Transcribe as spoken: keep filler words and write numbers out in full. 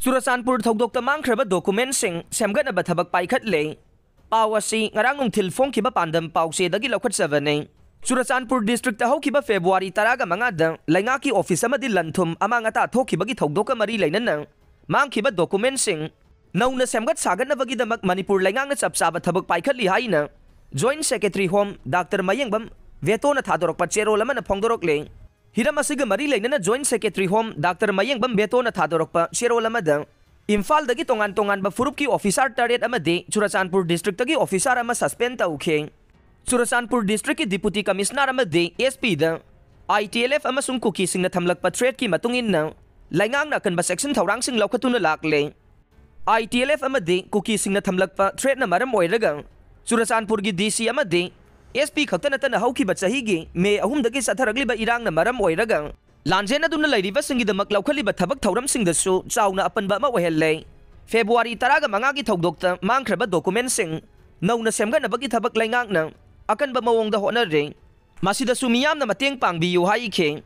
ꯆꯨꯔꯆꯥꯟꯄꯨꯔ ꯊꯧꯗꯣꯛꯇ ꯃꯥꯡꯈ꯭ꯔꯕ ꯗꯣꯀꯨꯃꯦꯟꯁꯤꯡ ꯁꯦꯝꯒꯠꯅꯕ ꯊꯕꯛ ꯄꯥꯏꯈꯠꯂꯦ꯫ ꯄꯥꯎ ꯑꯁꯤ ꯉꯔꯥꯡ ꯅꯨꯡꯊꯤꯜ ꯐꯣꯡꯈꯤꯕ ꯄꯥꯟꯗꯝ ꯄꯥꯎꯆꯦꯗꯒꯤ ꯂꯧꯈꯠꯆꯕꯅꯤ꯫ ꯆꯨꯔꯆꯥꯟꯄꯨꯔ ꯗꯤꯁꯇ꯭ꯔꯤꯛꯇ ꯍꯧꯈꯤꯕ ꯐꯦꯕ꯭ꯔꯨꯋꯥꯔꯤ ꯇꯔꯥꯒ ꯃꯉꯥꯗ ꯂꯩꯉꯥꯛꯀꯤ ꯑꯣꯐꯤꯁ ꯑꯃꯗꯤ ꯂꯟ-ꯊꯨꯝ ꯑꯃꯥꯡ ꯑꯇꯥ ꯊꯣꯛꯈꯤꯕꯒꯤ ꯊꯧꯗꯣꯛꯀ ꯃꯔꯤ ꯂꯩꯅꯅ ꯃꯥꯡꯈꯤꯕ ꯗꯣꯀꯨꯃꯦꯟꯁꯤꯡ ꯅꯧꯅ ꯁꯦꯝꯒꯠ ꯁꯥꯒꯠꯅꯕꯒꯤꯗꯃꯛ ꯃꯅꯤꯄꯨꯔ ꯂꯩꯉꯥꯛꯅ ꯆꯞ ꯆꯥꯕ ꯊꯕꯛ ꯄꯥꯏꯈꯠꯂꯤ ꯍꯥꯏꯅ ꯖꯣꯏꯟꯠ ꯁꯦꯀ꯭ꯔꯦꯇꯔꯤ ꯍꯣꯝ ꯗꯥꯛꯇꯔ ꯃꯌꯦꯡꯕꯝ ꯕꯦꯇꯣꯅ ꯊꯥꯗꯣꯔꯛꯄ ꯆꯦꯔꯣꯜ ꯑꯃꯅ ꯐꯣꯡꯗꯣꯔꯛꯂꯦ꯫ ꯍꯤꯔꯝ ꯑꯁꯤꯒ ꯃꯔꯤ ꯂꯩꯅꯅ ꯖꯣꯏꯟꯠ ꯁꯦꯀ꯭ꯔꯦꯇꯔꯤ ꯍꯣꯝ ꯗꯥꯛꯇꯔ ꯃꯌꯦꯡꯕꯝ ꯕꯦꯇꯣꯅ ꯊꯥꯗꯣꯔꯛꯄ ꯆꯦꯔꯣꯜ ꯑꯃꯗ ꯏꯝꯐꯥꯜꯗꯒꯤ ꯇꯣꯉꯥꯟ ꯇꯣꯉꯥꯟꯕ ꯐꯨꯔꯨꯞꯀꯤ ꯑꯣꯐꯤꯁꯥꯔ ꯇꯔꯦꯠ ꯑꯃꯗꯤ ꯆꯨꯔꯆꯥꯟꯄꯨꯔ ꯗꯤꯁꯇ꯭ꯔꯤꯛꯇꯒꯤ ꯑꯣꯐꯤꯁꯥꯔ ꯑꯃ ꯁꯁꯄꯦꯟ ꯇꯧꯈꯤ꯫ ꯆꯨꯔꯆꯥꯟꯄꯨꯔ ꯗꯤꯁꯇ꯭ꯔꯤꯛꯀꯤ ꯗꯤꯄꯨꯇꯤ ꯀꯃꯤꯁꯅꯔ ꯑꯃꯗꯤ ꯑꯦꯁ ꯄꯤꯗ ꯑꯥꯏ ꯇꯤ ꯑꯦꯜ ꯑꯦꯐ ꯑꯃꯁꯨꯡ ꯀꯨꯀꯤꯁꯤꯡꯅ ꯊꯝꯂꯛꯄ ꯊ꯭ꯔꯦꯠꯀꯤ ꯃꯇꯨꯡ ꯏꯟꯅ ꯂꯩꯉꯥꯛꯅ ꯑꯀꯟꯕ ꯆꯦꯛꯁꯤꯟ ꯊꯧꯔꯥꯡꯁꯤꯡ ꯂꯧꯈꯠꯇꯨꯅ ꯂꯥꯛꯂꯦ꯫ ꯑꯥꯏ ꯇꯤ ꯑꯦꯜ ꯑꯦꯐ ꯑꯃꯗꯤ ꯀꯨꯀꯤꯁꯤꯡꯅ ꯊꯝꯂꯛꯄ ꯊ꯭ꯔꯦꯠꯅ ꯃꯔꯝ ꯑꯣꯏꯔꯒ ꯆꯨꯔꯆꯥꯟꯄꯨꯔꯒꯤ ꯗꯤ ꯁꯤ ꯑꯃꯗꯤ ꯑꯦꯁ ꯄꯤ ꯈꯛꯇ ꯅꯠꯇꯅ ꯍꯧꯈꯤꯕ ꯆꯍꯤꯒꯤ ꯃꯦ ꯑꯍꯨꯝꯗꯒꯤ ꯆꯠꯊꯔꯛꯂꯤꯕ ꯏꯔꯥꯡꯅ ꯃꯔꯝ ꯑꯣꯏꯔꯒ ꯂꯥꯟꯖꯦꯟꯅꯗꯨꯅ ꯂꯩꯔꯤꯕꯁꯤꯡꯒꯤꯗꯃꯛ ꯂꯧꯈꯠꯂꯤꯕ ꯊꯕꯛ ꯊꯧꯔꯝꯁꯤꯡꯗꯁꯨ ꯆꯥꯎꯅ ꯑꯄꯟꯕ ꯑꯃ ꯑꯣꯏꯍꯜꯂꯦ꯫ ꯐꯦꯕ꯭ꯔꯨꯋꯥꯔꯤ ꯇꯔꯥꯒ ꯃꯉꯥꯒꯤ ꯊꯧꯗꯣꯛꯇ ꯃꯥꯡꯈ꯭ꯔꯕ ꯗꯣꯀꯨꯃꯦꯟꯁꯤꯡ ꯅꯧꯅ ꯁꯦꯝꯒꯠꯅꯕꯒꯤ ꯊꯕꯛ ꯂꯩꯉꯥꯛꯅ ꯑꯀꯟꯕ ꯃꯑꯣꯡꯗ ꯍꯣꯠꯅꯔꯤ꯫ ꯃꯁꯤꯗꯁꯨ ꯃꯤꯌꯥꯝꯅ ꯃꯇꯦꯡ ꯄꯥꯡꯕꯤꯌꯨ ꯍꯥꯏꯈꯤ꯫